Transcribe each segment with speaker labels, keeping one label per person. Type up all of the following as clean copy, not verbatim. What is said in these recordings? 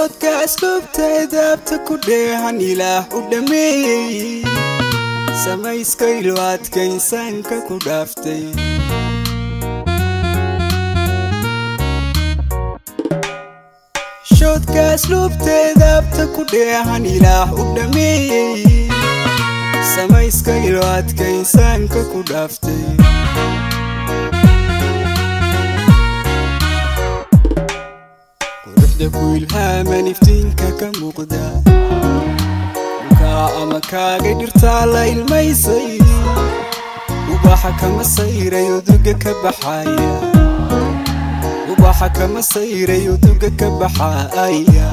Speaker 1: Xishoodka, asluubta, edaabta ku dheehan Ilaah u dhammeeyey, samayska ilwaadka insaanka ku dhaaftay. Xishoodka, asluubta, edaabta ku dheehan Ilaah u dhammeeyey, samayska ilwaadka insaanka ku dhaaftay. Quruxda ku ilhaaman, iftiinka ka muuqda dhulkaa ama kaagay dhirtaa la ilmaysay, ubaxa kama sayray uduga ka baxaya, ubaxa kama sayray uduga ka baxaya.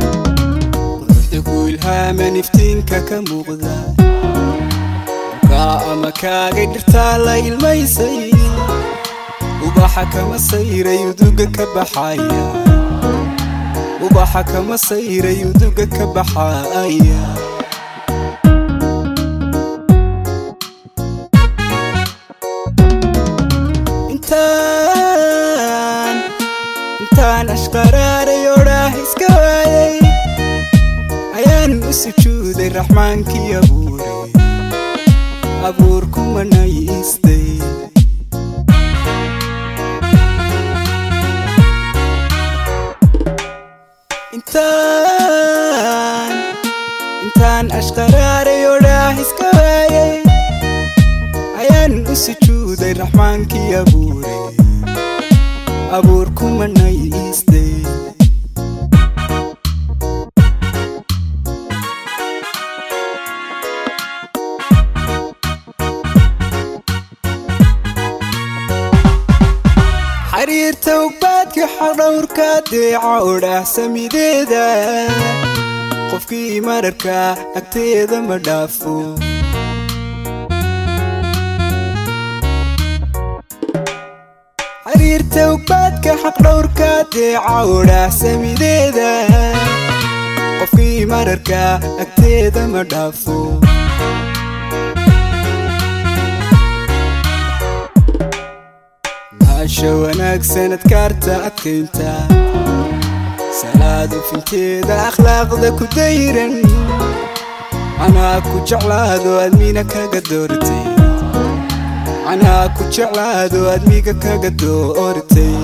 Speaker 1: Quruxda ku ilhaaman, iftiinka ka muuqda dhulkaa ama kaagay dhirtaa la ilmaysay, ubaxa kama sayray uduga ka baxaya, ubaxa kama sayray uduga ka baxaya. Intaan ashqaraaray odhaah iska waayay, ayaan u sujuuday Raxmaankii abuuray, abuur kumanaystay. Intaan ashqaraaray odhaah iska waayay, ayaan u sujuuday Raxmaankii abuuray, abuur kumanaystay. Xariirta ugbaadka, xaqdhowrka, deeca odhaah samideeda, qofkii mararka agteeda ma dhaafo. Xariirta ugbaadka, xaqdhowrka, deeca odhaah samideeda, qofkii mararka agteeda ma dhaafo. Maasha wanaagsan, adkaarta adkaynta, salaad ufinteeda, akhlaaqda ku dayran, anaa ku jeclaado admina kaga doortay, anaa ku jeclaado admiga kaga doortay.